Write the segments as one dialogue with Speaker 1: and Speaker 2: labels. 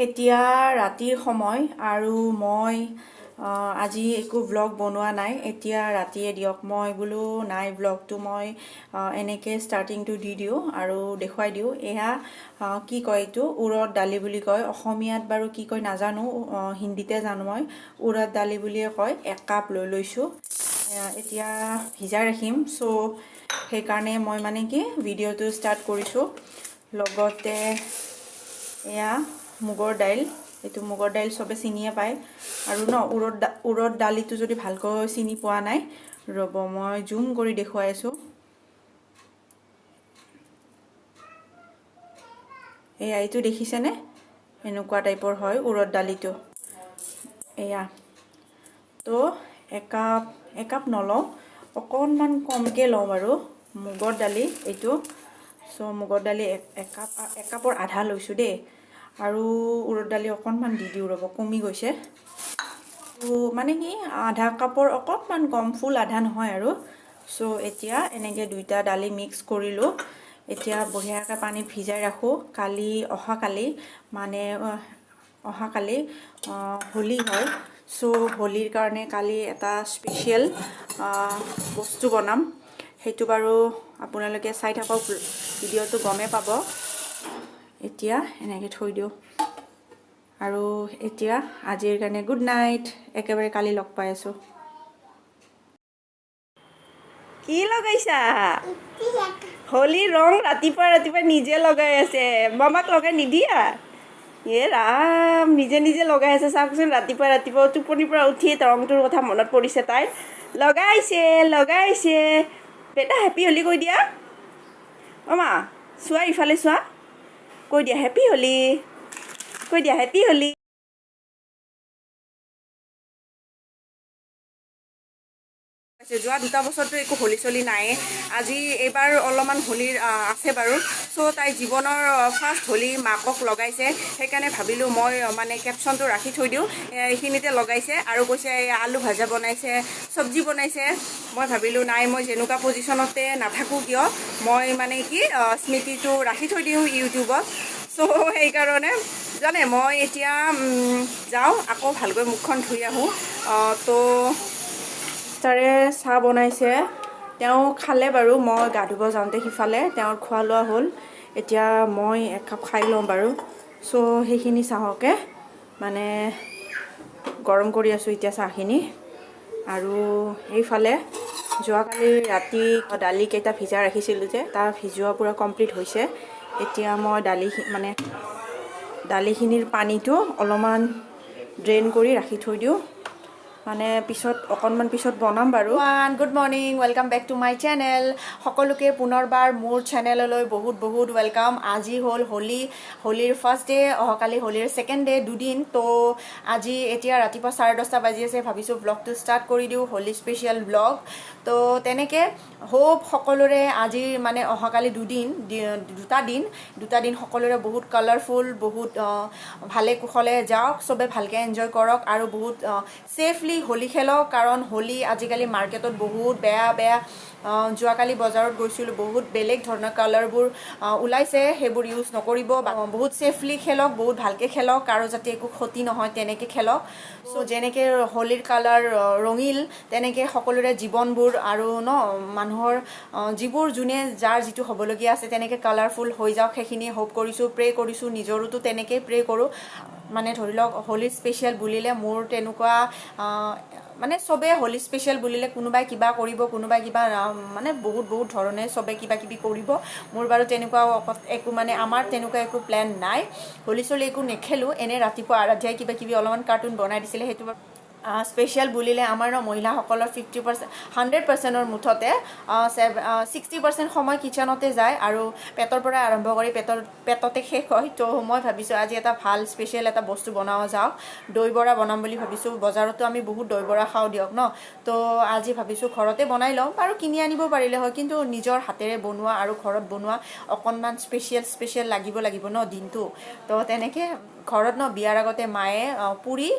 Speaker 1: এতিয়া ৰাতিৰ সময় আৰু মই আজি একো ভ্লগ বনোৱা নাই। এতিয়া ৰাতিয়ে দিয়ক, মই বোলো নাই ভ্লগটো মই এনেকৈ ষ্টাৰ্টিংটো দি দিওঁ আৰু দেখুৱাই দিওঁ। এয়া কি কয় এইটো উৰদ দালি বুলি কয়, অসমীয়াত বাৰু কি কয় নাজানো, হিন্দীতে জানো মই, উৰদ দালি বুলিয়ে কয়। এক কাপ লৈ লৈছোঁ, এতিয়া ভিজাই ৰাখিম। চ' সেইকাৰণে মই মানে কি ভিডিঅ'টো ষ্টাৰ্ট কৰিছোঁ। লগতে এয়া মুগৰ দাইল, এইটো মুগৰ দাইল চবে চিনিয়ে পায় আৰু ন। উৰদ দালিটো যদি ভালকৈ চিনি পোৱা নাই, ৰ'ব মই জুম কৰি দেখুৱাই আছোঁ। এয়া এইটো দেখিছেনে, এনেকুৱা টাইপৰ হয় উৰদ দালিটো। এয়া তো একাপ নলওঁ, অকণমান কমকৈ লওঁ বাৰু মুগৰ দালি এইটো। চ' মুগৰ দালি একাপৰ আধা লৈছোঁ দেই। আৰু উৰদ দালি অকণমান দি দিওঁ ৰ'ব, কমি গৈছে। মানে কি আধা কাপৰ অকণমান কম, ফুল আধা নহয় আৰু। চ' এতিয়া এনেকৈ দুইটা দালি মিক্স কৰিলোঁ। এতিয়া বঢ়িয়াকৈ পানীত ভিজাই ৰাখোঁ। কালি অহাকালি মানে অহাকালি হোলী হয়। চ' হোলীৰ কাৰণে কালি এটা স্পেচিয়েল বস্তু বনাম, সেইটো বাৰু আপোনালোকে চাই থাকক ভিডিঅ'টো, গমেই পাব। এতিয়া এনেকৈ থৈ দিওঁ আৰু এতিয়া আজিৰ কাৰণে গুড নাইট, একেবাৰে কালি লগ পাই আছোঁ। কি লগাইছা হোলী ৰং? ৰাতিপুৱা ৰাতিপুৱা নিজে লগাই আছে, মামাক লগাই নিদিয়া? এ ৰাম, নিজে নিজে লগাই আছে চাওকচোন। ৰাতিপুৱা ৰাতিপুৱা টোপনিৰ পৰা উঠি ৰংটোৰ কথা মনত পৰিছে তাইৰ, লগাইছে লগাইছে। বেটা হেপী হোলী কৈ দিয়া। অ' মা চোৱা, ইফালে চোৱা, কৈ দিয়া হেপী হোলী, কৈ দিয়া হেপী হোলী। যোৱা দুটা বছৰতো একো হোলী চলি নাইয়ে, আজি এইবাৰ অলপমান হোলীৰ আছে বাৰু। চ' তাই জীৱনৰ ফাৰ্ষ্ট হোলী মাকক লগাইছে, সেইকাৰণে ভাবিলোঁ মই মানে কেপশ্যনটো ৰাখি থৈ দিওঁ। এইখিনিতে লগাইছে আৰু কৈছে এই আলু ভাজা বনাইছে, চব্জি বনাইছে। মই ভাবিলোঁ নাই, মই যেনেকুৱা পজিশ্যনতে নাথাকোঁ কিয়, মই মানে কি স্মৃতিটো ৰাখি থৈ দিওঁ ইউটিউবত। চ' সেইকাৰণে জানে মই এতিয়া যাওঁ, আকৌ ভালকৈ মুখখন ধুই আহোঁ। তো তাৰে চাহ বনাইছে, তেওঁ খালে বাৰু, মই গা ধুব যাওঁতে সিফালে তেওঁৰ খোৱা লোৱা হ'ল। এতিয়া মই একাপ খাই লওঁ বাৰু। চ' সেইখিনি চাহকে মানে গৰম কৰি আছোঁ এতিয়া চাহখিনি। আৰু এইফালে যোৱাকালি ৰাতি দালিকেইটা ভিজাই ৰাখিছিলোঁ যে, তাৰ ভিজোৱা পূৰা কমপ্লিট হৈছে। এতিয়া মই মানে দালিখিনিৰ পানীটো অলপমান ড্ৰেইন কৰি ৰাখি থৈ দিওঁ, মানে পিছত অকণমান পিছত বনাম বাৰু। Good morning, welcome back to my channel. সকলোকে পুনৰবাৰ মোৰ চেনেললৈ বহুত বহুত welcome. আজি হ'ল হোলী, হোলীৰ ফাৰ্ষ্ট ডে, অহাকালি হোলীৰ ছেকেণ্ড ডে, দুদিন। তো আজি এতিয়া ৰাতিপুৱা 10:30 বাজি আছে, ভাবিছোঁ ব্লগটো ষ্টাৰ্ট কৰি দিওঁ, হোলী স্পেচিয়েল ব্লগ। তো তেনেকৈ হোপ সকলোৰে আজিৰ মানে অহাকালি দুদিন, দুটা দিন সকলোৰে বহুত কালাৰফুল, বহুত ভালে কুশলে যাওক, চবে ভালকৈ এনজয় কৰক আৰু বহুত ছেফলি হোলী খেলক। কাৰণ হোলী আজিকালি মাৰ্কেটত বহুত বেয়া বেয়া, যোৱাকালি বজাৰত গৈছিলোঁ, বহুত বেলেগ ধৰণৰ কালাৰবোৰ ওলাইছে, সেইবোৰ ইউজ নকৰিব। বহুত ছেফলি খেলক, বহুত ভালকৈ খেলক, কাৰো যাতে একো ক্ষতি নহয় তেনেকৈ খেলক। চ' যেনেকৈ হোলীৰ কালাৰ ৰঙীল, তেনেকৈ সকলোৰে জীৱনবোৰ আৰু ন মানুহৰ যিবোৰ যোনে যাৰ যিটো হ'বলগীয়া আছে তেনেকৈ কালাৰফুল হৈ যাওক, সেইখিনি হোপ কৰিছোঁ, প্ৰে কৰিছোঁ, নিজৰোতো তেনেকেই প্ৰে কৰোঁ। মানে ধৰি লওক হোলী স্পেচিয়েল বুলিলে মোৰ তেনেকুৱা মানে চবে হোলী স্পেচিয়েল বুলিলে কোনোবাই কিবা কৰিব, কোনোবাই কিবা মানে বহুত বহুত ধৰণে চবে কিবা কিবি কৰিব। মোৰ বাৰু তেনেকুৱা একো মানে আমাৰ তেনেকুৱা একো প্লেন নাই, হোলী চলি একো নেখেলোঁ। এনেই ৰাতিপুৱা আৰাধ্যাই কিবা কিবি অলপমান কাৰ্টুন বনাই দিছিলে, সেইটো স্পেচিয়েল বুলিলে আমাৰ ন মহিলাসকলৰ 50%, 100%ৰ মুঠতে 60% সময় কিটচেনতে যায় আৰু পেটৰ পৰা আৰম্ভ কৰি পেটতে শেষ হয়। তো মই ভাবিছোঁ আজি এটা ভাল স্পেচিয়েল এটা বস্তু বনাওঁ যাওক, দৈ বৰা বনাম বুলি ভাবিছোঁ। বজাৰতো আমি বহুত দৈ বৰা খাওঁ দিয়ক ন, তো আজি ভাবিছোঁ ঘৰতে বনাই লওঁ। বাৰু কিনি আনিব পাৰিলে হয়, কিন্তু নিজৰ হাতেৰে বনোৱা আৰু ঘৰত বনোৱা অকণমান স্পেচিয়েল স্পেচিয়েল লাগিব লাগিব ন দিনটো। তো তেনেকৈ ঘৰত ন বিয়াৰ আগতে মায়ে পুৰি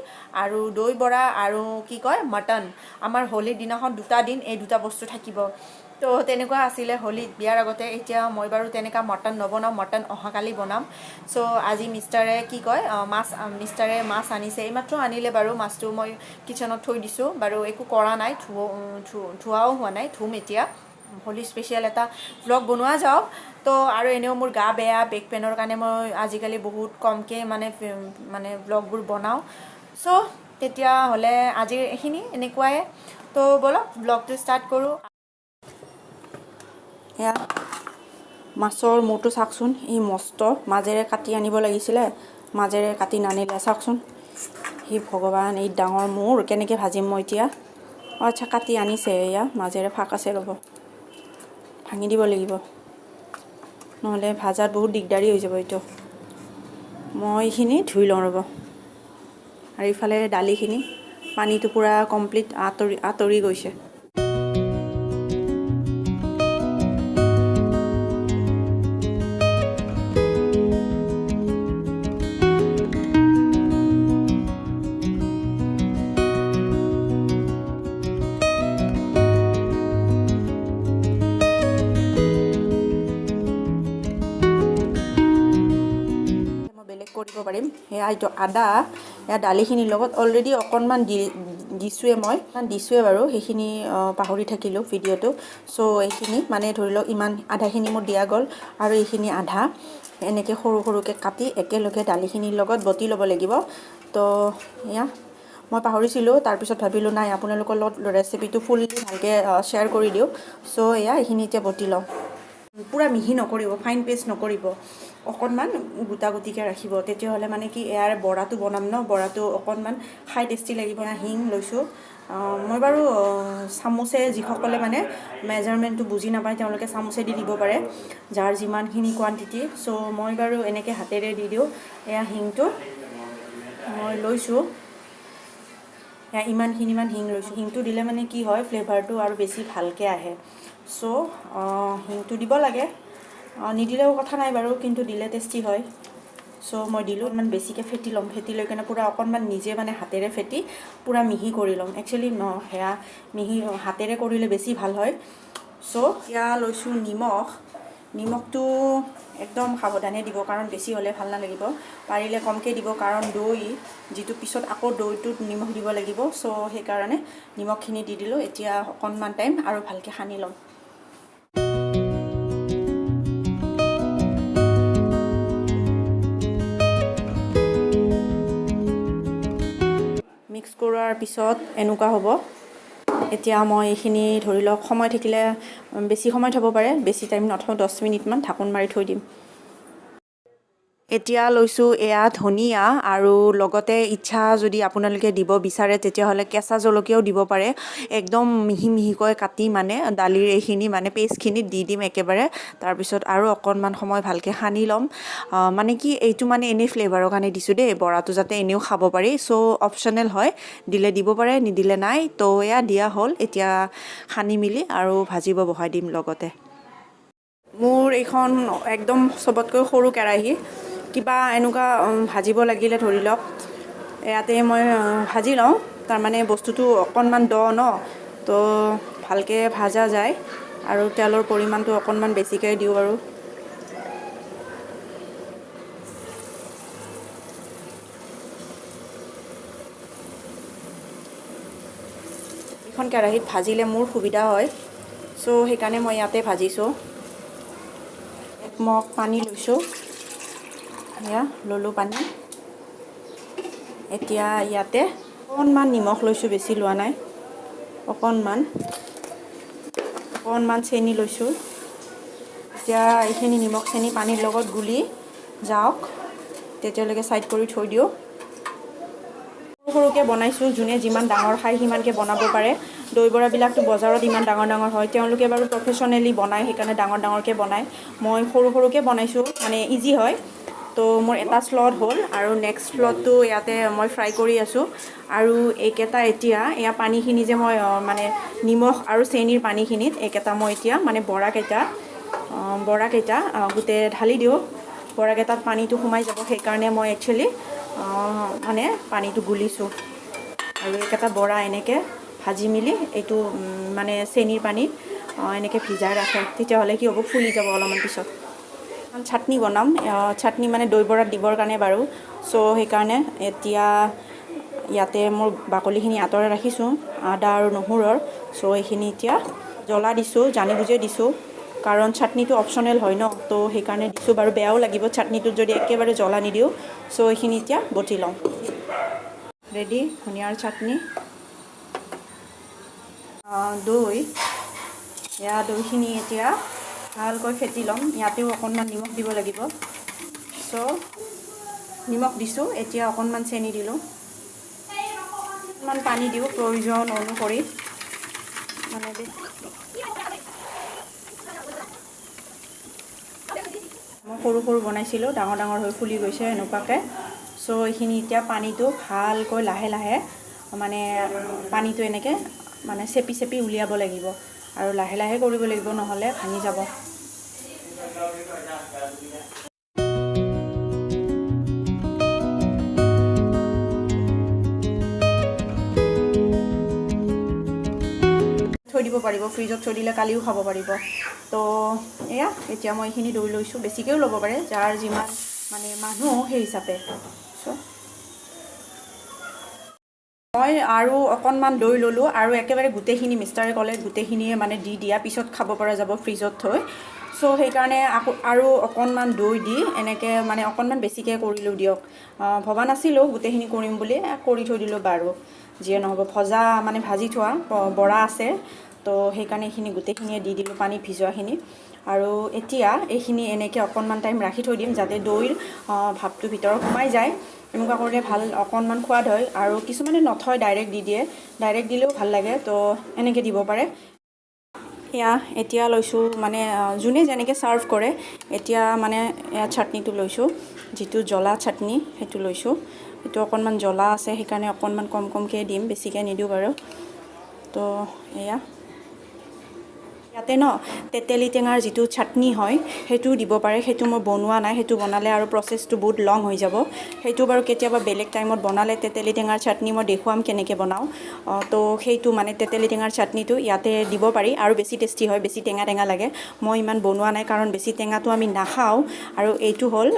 Speaker 1: আৰু দৈ বৰা আৰু কি কয় মটন, আমাৰ হোলীৰ দিনাখন দুটা দিন এই দুটা বস্তু থাকিব। তো তেনেকুৱা আছিলে হোলীত বিয়াৰ আগতে। এতিয়া মই বাৰু তেনেকুৱা মটন নবনাওঁ, মটন অহাকালি বনাম। চ' আজি মিষ্টাৰে কি কয় মাছ, মিষ্টাৰে মাছ আনিছে, এইমাত্ৰ আনিলে বাৰু। মাছটো মই কিটচেনত থৈ দিছোঁ বাৰু, একো কৰা নাই, ধোৱাও হোৱা নাই, ধুম এতিয়া। হোলী স্পেচিয়েল এটা ভ্লগ বনোৱা যাওক। তো আৰু এনেও মোৰ গা বেয়া, বেক পেইনৰ কাৰণে মই আজিকালি বহুত কমকৈ মানে মানে ভ্লগবোৰ বনাওঁ। চ' তেতিয়াহ'লে আজিৰ এইখিনি এনেকুৱাই। তো ব'লক ভ্লগটো ষ্টাৰ্ট কৰোঁ। এয়া মাছৰ মূৰটো চাওকচোন, ই মস্ত, মাজেৰে কাটি আনিব লাগিছিলে, মাজেৰে কাটি নানিলে। চাওকচোন, সি ভগৱান, এই ডাঙৰ মূৰ কেনেকৈ ভাজিম মই এতিয়া। অঁ আচ্ছা, কাটি আনিছে, এয়া মাজেৰে ফাঁক আছে, ৰ'ব ভাঙি দিব লাগিব, নহ'লে ভাজাত বহুত দিগদাৰী হৈ যাব এইটো। মই এইখিনি ধুই লওঁ ৰ'ব। আৰু ইফালে দালিখিনি পানীটো পূৰা কমপ্লিট আঁতৰি আঁতৰি গৈছে। কৰিব পাৰিম। সেয়া এইটো আদা, এয়া দালিখিনিৰ লগত অলৰেডি অকণমান দিছোঁৱে, মই দিছোঁৱে বাৰু, সেইখিনি পাহৰি থাকিলোঁ ভিডিঅ'টো। চ' এইখিনি মানে ধৰি লওক ইমান আধাখিনি মোৰ দিয়া গ'ল, আৰু এইখিনি আধা এনেকৈ সৰু সৰুকৈ কাটি একেলগে দালিখিনিৰ লগত বটি ল'ব লাগিব। তো এয়া মই পাহৰিছিলোঁ, তাৰপিছত ভাবিলোঁ নাই আপোনালোকৰ লগত ৰেচিপিটো ফুললি ভালকৈ শ্বেয়াৰ কৰি দিওঁ। চ' এয়া এইখিনি এতিয়া বটি লওঁ। পূৰা মিহি নকৰিব, ফাইন পেষ্ট নকৰিব, অকণমান গোটা গুটিকৈ ৰাখিব। তেতিয়াহ'লে মানে কি ইয়াৰ বৰাটো বনাম ন, বৰাটো অকণমান খাই টেষ্টি লাগিব। হিং লৈছোঁ মই বাৰু, চামুচে, যিসকলে মানে মেজাৰমেণ্টটো বুজি নাপায় তেওঁলোকে চামুচে দি দিব পাৰে, যাৰ যিমানখিনি কোৱাণ্টিটি। চ' মই বাৰু এনেকৈ হাতেৰে দি দিওঁ। এয়া হিংটো মই লৈছোঁ, এয়া ইমানখিনিমান হিং লৈছোঁ। হিংটো দিলে মানে কি হয়, ফ্লেভাৰটো আৰু বেছি ভালকৈ আহে। চ' হিংটো দিব লাগে, নিদিলেও কথা নাই বাৰু, কিন্তু দিলে টেষ্টি হয়। চ' মই দিলোঁ। ইমান বেছিকৈ ফেটি ল'ম, ফেটি লৈ কেনে পূৰা অকণমান নিজে মানে হাতেৰে ফেটি পূৰা মিহি কৰি ল'ম। একচুৱেলি সেয়া মিহি হাতেৰে কৰিলে বেছি ভাল হয়। চ' এতিয়া লৈছোঁ নিমখ। নিমখটো একদম সাৱধানে দিব, কাৰণ বেছি হ'লে ভাল নালাগিব, পাৰিলে কমকৈ দিব, কাৰণ দৈ যিটো পিছত আকৌ দৈটোত নিমখ দিব লাগিব। চ' সেইকাৰণে নিমখখিনি দি দিলোঁ। এতিয়া অকণমান টাইম আৰু ভালকৈ সানি ল'ম। মিক্স কৰাৰ পিছত এনেকুৱা হ'ব। এতিয়া মই এইখিনি ধৰি লওক সময় থাকিলে বেছি সময় থ'ব পাৰে, বেছি টাইম নথওঁ, 10 মিনিটমান ঢাকোন মাৰি থৈ দিম। এতিয়া লৈছোঁ এয়া ধনিয়া, আৰু লগতে ইচ্ছা যদি আপোনালোকে দিব বিচাৰে তেতিয়াহ'লে কেঁচা জলকীয়াও দিব পাৰে। একদম মিহি মিহিকৈ কাটি মানে দালিৰ এইখিনি মানে পেষ্টখিনি দি দিম একেবাৰে। তাৰপিছত আৰু অকণমান সময় ভালকৈ সানি ল'ম। মানে কি এইটো মানে এনেই ফ্লেভাৰৰ কাৰণে দিছোঁ দেই, বৰাটো যাতে এনেও খাব পাৰি। চ' অপশ্যনেল হয়, দিলে দিব পাৰে, নিদিলে নাই। তো এয়া দিয়া হ'ল, এতিয়া সানি মেলি আৰু ভাজিব বহাই দিম লগতে। মোৰ এইখন একদম চবতকৈ সৰু কেৰাহী, কিবা এনেকুৱা ভাজিব লাগিলে ধৰি লওক ইয়াতে মই ভাজি লওঁ। তাৰমানে বস্তুটো অকণমান দ ন, তো ভালকৈ ভাজা যায়, আৰু তেলৰ পৰিমাণটো অকণমান বেছিকৈ দিওঁ বাৰু। এইখন কেৰাহীত ভাজিলে মোৰ সুবিধা হয়, চ' সেইকাৰণে মই ইয়াতে ভাজিছোঁ। এক মগ পানী লৈছোঁ, এয়া ল'লোঁ পানী। এতিয়া ইয়াতে অকণমান নিমখ লৈছোঁ, বেছি লোৱা নাই, অকণমান অকণমান চেনি লৈছোঁ। এতিয়া এইখিনি নিমখ চেনি পানীৰ লগত গুলি যাওক, তেতিয়ালৈকে ছাইড কৰি থৈ দিওঁ। সৰু সৰুকৈ বনাইছোঁ, যোনে যিমান ডাঙৰ খায় সিমানকৈ বনাব পাৰে। দৈ বৰাবিলাকতো বজাৰত ইমান ডাঙৰ ডাঙৰ হয়, তেওঁলোকে বাৰু প্ৰফেশ্যনেলি বনায়, সেইকাৰণে ডাঙৰ ডাঙৰকৈ বনায়। মই সৰু সৰুকৈ বনাইছোঁ, মানে ইজি হয়। তো মোৰ এটা শ্লট হ'ল, আৰু নেক্সট শ্লটটো ইয়াতে মই ফ্ৰাই কৰি আছোঁ। আৰু এইকেইটা এতিয়া এয়া পানীখিনি যে মই মানে নিমখ আৰু চেনিৰ পানীখিনিত এইকেইটা মই এতিয়া মানে বৰাকেইটা গোটেই ঢালি দিওঁ। বৰাকেইটাত পানীটো সোমাই যাব, সেইকাৰণে মই একচুৱেলি মানে পানীটো গুলিছোঁ। আৰু এইকেইটা বৰা এনেকৈ ভাজি মেলি এইটো মানে চেনিৰ পানীত এনেকৈ ভিজাই ৰাখে, তেতিয়াহ'লে কি হ'ব, ফুলি যাব অলপমান পিছত। চাটনি বনাম, চাটনি মানে দৈ বৰাত দিবৰ কাৰণে বাৰু। চ' সেইকাৰণে এতিয়া ইয়াতে মোৰ বাকলিখিনি আঁতৰাই ৰাখিছোঁ আদা আৰু নহৰুৰ। চ' এইখিনি এতিয়া জ্বলা দিছোঁ, জানি বুজিয়ে দিছোঁ, কাৰণ চাটনিটো অপশ্যনেল হয় ন, তো সেইকাৰণে দিছোঁ বাৰু। বেয়াও লাগিব চাটনিটোত যদি একেবাৰে জ্বলা নিদিওঁ। চ' এইখিনি এতিয়া বটি লওঁ। ৰেডি ধনিয়াৰ চাটনি। দৈ, এয়া দৈখিনি এতিয়া ভালকৈ ফেটি ল'ম। ইয়াতেও অকণমান নিমখ দিব লাগিব। চ' নিমখ দিছোঁ, এতিয়া অকণমান চেনি দিলোঁ, অকণমান পানী দিওঁ প্ৰয়োজন অনুসৰি। মানে মই সৰু সৰু বনাইছিলোঁ, ডাঙৰ ডাঙৰ হৈ ফুলি গৈছে এনেকুৱাকৈ। চ' এইখিনি এতিয়া পানীটো ভালকৈ লাহে লাহে মানে পানীটো এনেকৈ মানে চেপি চেপি উলিয়াব লাগিব আৰু লাহে লাহে কৰিব লাগিব, নহ'লে ভাঙি যাব। থৈ দিব পাৰিব, ফ্ৰিজত থৈ দিলে কালিও খাব পাৰিব। তো এয়া এতিয়া মই এইখিনি দৈ লৈছোঁ, বেছিকৈও ল'ব পাৰে যাৰ যিমান মানে মানুহ সেই হিচাপে। চ' মই আৰু অকণমান দৈ ল'লোঁ আৰু একেবাৰে গোটেইখিনি মিষ্টাৰে ক'লে গোটেইখিনিয়ে মানে দি দিয়া, পিছত খাব পৰা যাব ফ্ৰিজত থৈ। চ' সেইকাৰণে আকৌ আৰু অকণমান দৈ দি এনেকৈ মানে অকণমান বেছিকৈ কৰিলোঁ দিয়ক। ভবা নাছিলোঁ গোটেইখিনি কৰিম বুলি, কৰি থৈ দিলোঁ বাৰু, যিয়ে নহ'ব। ভজা মানে ভাজি থোৱা বৰা আছে, তো সেইকাৰণে এইখিনি গোটেইখিনিয়ে দি দিলোঁ পানী ভিজোৱাখিনি। আৰু এতিয়া এইখিনি এনেকৈ অকণমান টাইম ৰাখি থৈ দিম যাতে দৈৰ ভাৱটো ভিতৰত সোমাই যায়। এনেকুৱা কৰিলে ভাল অকণমান সোৱাদ হয়। আৰু কিছুমানে নথয়, ডাইৰেক্ট দি দিয়ে, ডাইৰেক্ট দিলেও ভাল লাগে, তো এনেকৈ দিব পাৰে। এয়া এতিয়া লৈছোঁ মানে যোনে যেনেকৈ ছাৰ্ভ কৰে। এতিয়া মানে এয়া চাটনিটো লৈছোঁ, যিটো জ্বলা চাটনি সেইটো লৈছোঁ। সেইটো অকণমান জ্বলা আছে, সেইকাৰণে অকণমান কম কমকৈ দিম, বেছিকৈ নিদিওঁ বাৰু। তো এয়া ইয়াতে ন তেতেলী টেঙাৰ যিটো চাটনি হয় সেইটোও দিব পাৰে। সেইটো মই বনোৱা নাই, সেইটো বনালে আৰু প্ৰচেছটো বহুত লং হৈ যাব। সেইটো বাৰু কেতিয়াবা বেলেগ টাইমত বনালে তেতেলী টেঙাৰ চাটনি মই দেখুৱাম কেনেকৈ বনাওঁ। তো সেইটো মানে তেতেলী টেঙাৰ চাটনিটো ইয়াতে দিব পাৰি আৰু বেছি টেষ্টি হয়, বেছি টেঙা টেঙা লাগে। মই ইমান বনোৱা নাই কাৰণ বেছি টেঙাটো আমি নাখাওঁ। আৰু এইটো হ'ল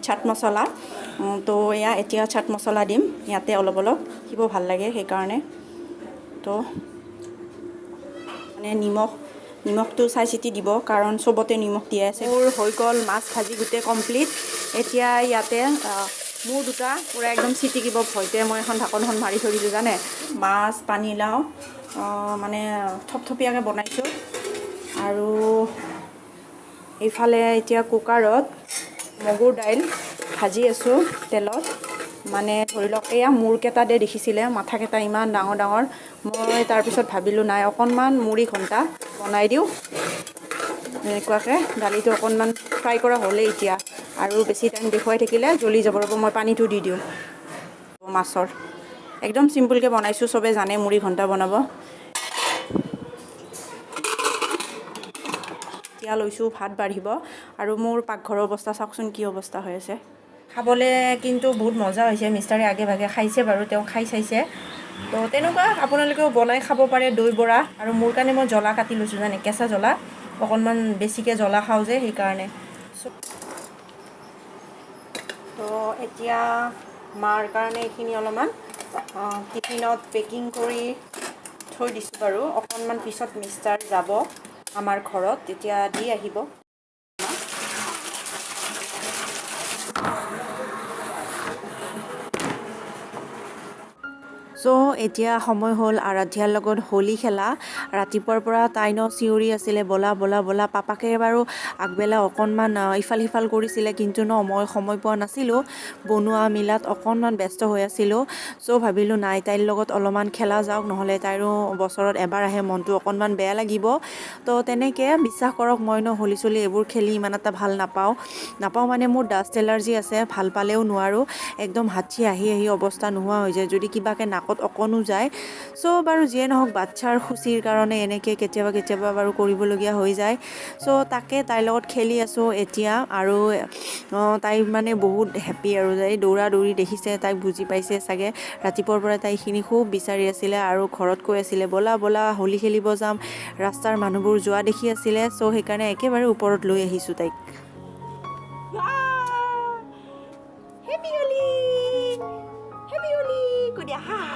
Speaker 1: চাট মছলা। তো এয়া এতিয়া চাট মছলা দিম ইয়াতে অলপ অলপ, দেখিব ভাল লাগে সেইকাৰণে। তো মানে নিমখটো চাই চিতি দিব, কাৰণ চবতে নিমখ দিয়া আছে। মোৰ হৈ গ'ল মাছ ভাজি গোটেই কমপ্লিট। এতিয়া ইয়াতে মোৰ দুটা পূৰা একদম চিটিকিব ভয়তে মই এখন ঢাকনখন মাৰি থৈ দিছোঁ জানে। মাছ পানীলাও মানে থপথপীয়াকৈ বনাইছোঁ। আৰু এইফালে এতিয়া কুকাৰত মগুৰ দাইল ভাজি আছোঁ তেলত। মানে ধৰি লওক এয়া মূৰকেইটা দে দেখিছিলে, মাথাকেইটা ইমান ডাঙৰ ডাঙৰ। মই তাৰপিছত ভাবিলোঁ নাই অকণমান মুড়ি ঘণ্টা বনাই দিওঁ এনেকুৱাকৈ। দালিটো অকণমান ফ্ৰাই কৰা হ'লেই এতিয়া, আৰু বেছি টাইম দেখুৱাই থাকিলে জ্বলি যাব। ৰ'ব মই পানীটো দি দিওঁ। মাছৰ একদম চিম্পুলকৈ বনাইছোঁ, চবে জানে মুড়ি ঘণ্টা বনাব। এতিয়া লৈছোঁ ভাত বাঢ়িব। আৰু মোৰ পাকঘৰৰ অৱস্থা চাওকচোন কি অৱস্থা হৈ আছে। খাবলৈ কিন্তু বহুত মজা হৈছে, মিষ্টাৰে আগে ভাগে খাইছে বাৰু, তেওঁ খাই চাইছে। তো তেনেকুৱা আপোনালোকেও বনাই খাব পাৰে দৈ বৰা। আৰু মোৰ কাৰণে মই জ্বলা কাটি লৈছোঁ জানে, কেঁচা জ্বলা অকণমান বেছিকৈ জ্বলা খাওঁ যে সেইকাৰণে। তো এতিয়া মাৰ কাৰণে এইখিনি অলপমান টিফিনত পেকিং কৰি থৈ দিছোঁ বাৰু। অকণমান পিছত মিষ্টাৰ যাব আমাৰ ঘৰত, তেতিয়া দি আহিব। চ' এতিয়া সময় হ'ল আৰাধ্যাৰ লগত হোলী খেলা। ৰাতিপুৱাৰ পৰা তাই ন চিঞৰি আছিলে ব'লা ব'লা ব'লা। পাপাকে বাৰু আগবেলা অকণমান ইফাল সিফাল কৰিছিলে, কিন্তু ন মই সময় পোৱা নাছিলোঁ, বনোৱা মেলাত অকণমান ব্যস্ত হৈ আছিলোঁ। চ' ভাবিলোঁ নাই তাইৰ লগত অলপমান খেলা যাওক, নহ'লে তাইৰো বছৰত এবাৰ আহে, মনটো অকণমান বেয়া লাগিব। তো তেনেকৈ বিশ্বাস কৰক মই ন হোলী চোলি এইবোৰ খেলি ইমান এটা ভাল নাপাওঁ। নাপাওঁ মানে মোৰ ডাষ্ট এলাৰ্জি আছে, ভাল পালেও নোৱাৰোঁ, একদম হাঁচি আহি আহি অৱস্থা নোহোৱা হৈ যায়। যদি কিবাকৈ নাকত নাকত অকণো যায়। চ' বাৰু যিয়ে নহওক, বাচ্ছাৰ খুচিৰ কাৰণে এনেকৈ কেতিয়াবা কেতিয়াবা বাৰু কৰিবলগীয়া হৈ যায়। চ' তাকে তাইৰ লগত খেলি আছোঁ এতিয়া। আৰু তাই মানে বহুত হেপ্পী আৰু এই দৌৰা দৌৰি দেখিছে, তাইক বুজি পাইছে চাগে। ৰাতিপুৱাৰ পৰা তাই এইখিনি খুব বিচাৰি আছিলে আৰু ঘৰত কৈ আছিলে ব'লা ব'লা হোলী খেলিব যাম। ৰাস্তাৰ মানুহবোৰ যোৱা দেখি আছিলে, চ' সেইকাৰণে একেবাৰে ওপৰত লৈ আহিছোঁ তাইক। Happy Holi, happy Holi, কৈ দিয়া। হা।